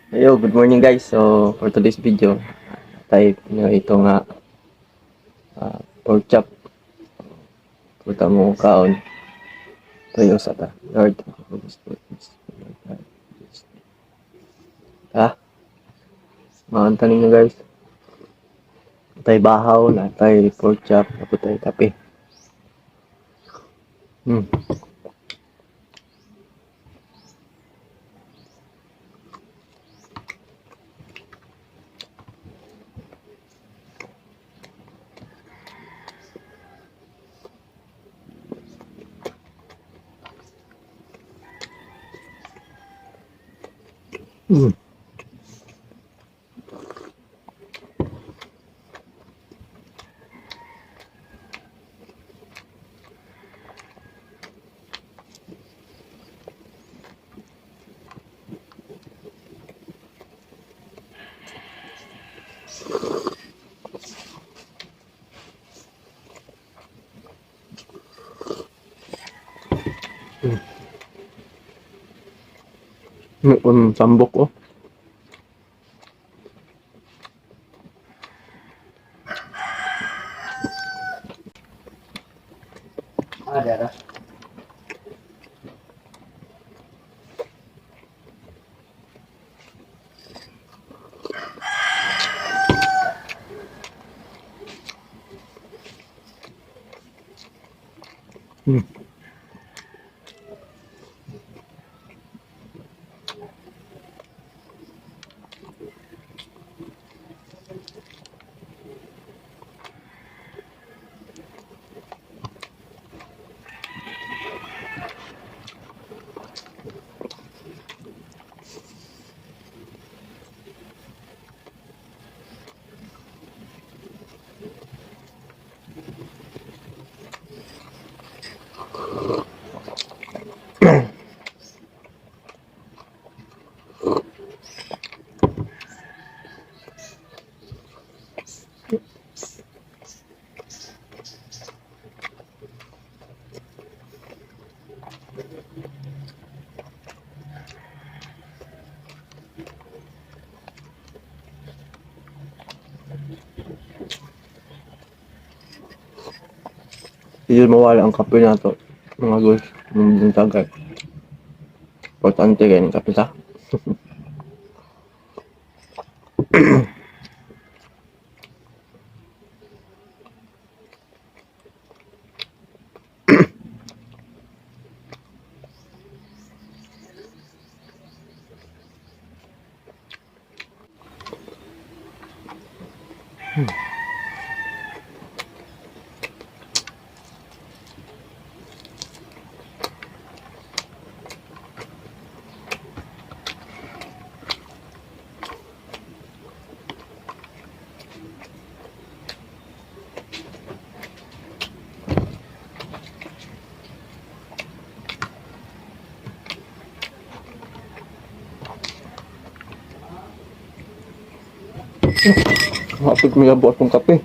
Yo, good morning, guys. So, for today's video, type nyo ito nga pork chop. Puta mo kaon. Tayo sa ta. Lord, ha? Maanta ninyo, guys. Tay bahaw na tay pork chop, tapos tay kape. Sambok oh. Ah, dara. Hindi mawala ang kape na to. Mga guys, ng buntagan. Importante kayo ng kape ta. Mapig may labo akong kape.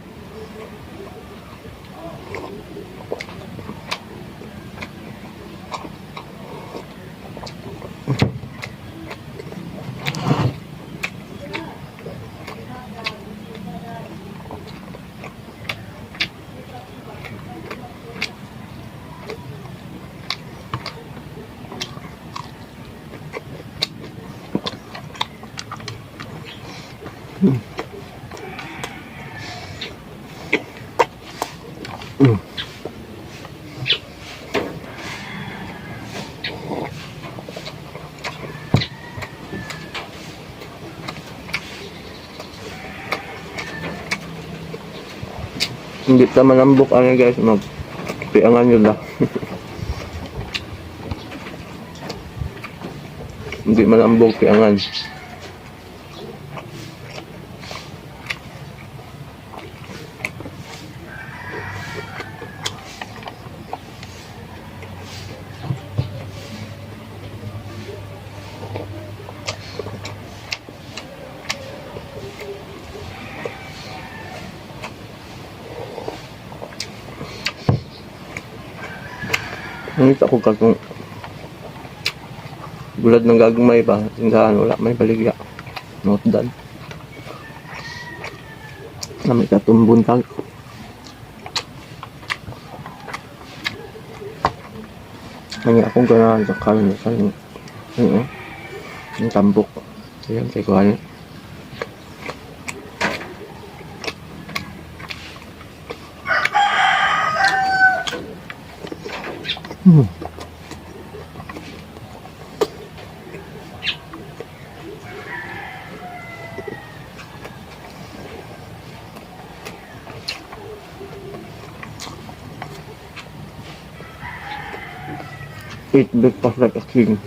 Hindi ta malambok ano, guys, mag piangan yun lang. Hindi malambok piangan. Nangita ko katong bulad ng gagmay ba, tindahan wala may baligya. Not done. Nami katong buntag. Ang akong ganahan sa karon sa ano, yung tambok. Ayan, kay kuhan. Eat breakfast like a king.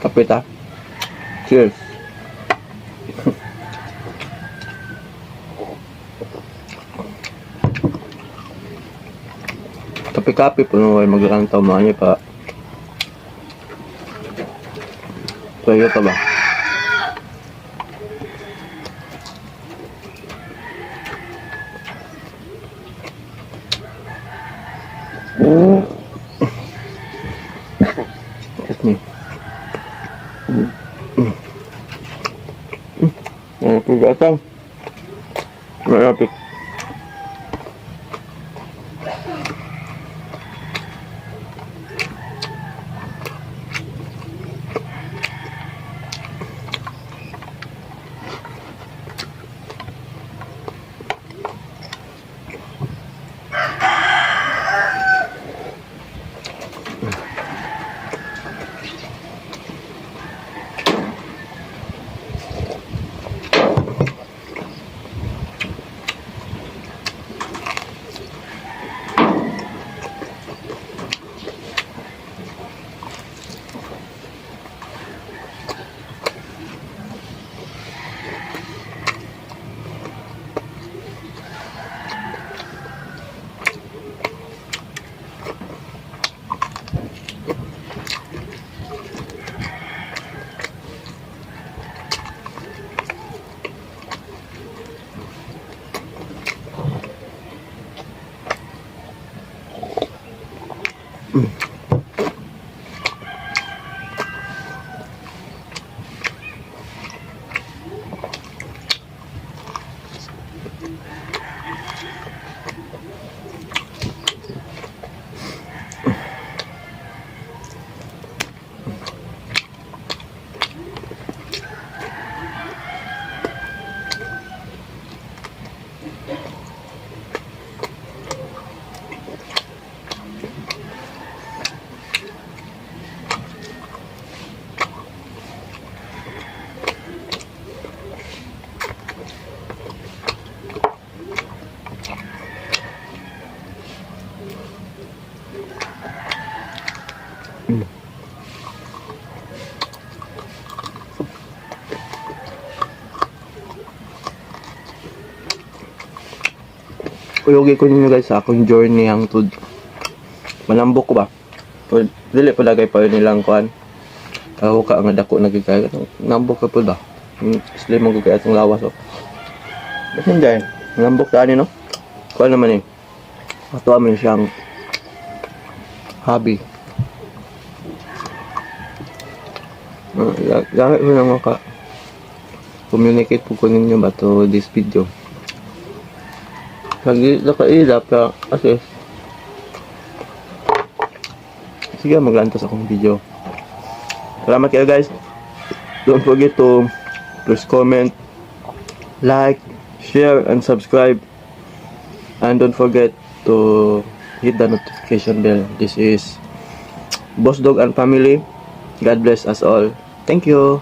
Kape ta. Cheers. Kape-kape po nung ay maglantaw mga niya pa. Pwede ka ba? Excuse me. Pagkatang. Malapit. Kuyugi ko ninyo, guys, sa akong journey hangtod manambok ko ba. Pero dili pa lagay pa yun nilang kuan. Ako ka nga dako na gyud kayo. Nambok ka po ba? Slim mo kay atong lawas oh. Kasi hindi, nambok ta ani, no? Kuan naman eh. Ato man siyang hobby. Gamit mo na maka communicate po ko ninyo ba to this video. Pag di nakaila pa kasi sige, maglantos akong video. Salamat kayo, guys. Don't forget to please comment, like, share, and subscribe. And don't forget to hit the notification bell. This is Boss Dog and family. God bless us all. Thank you.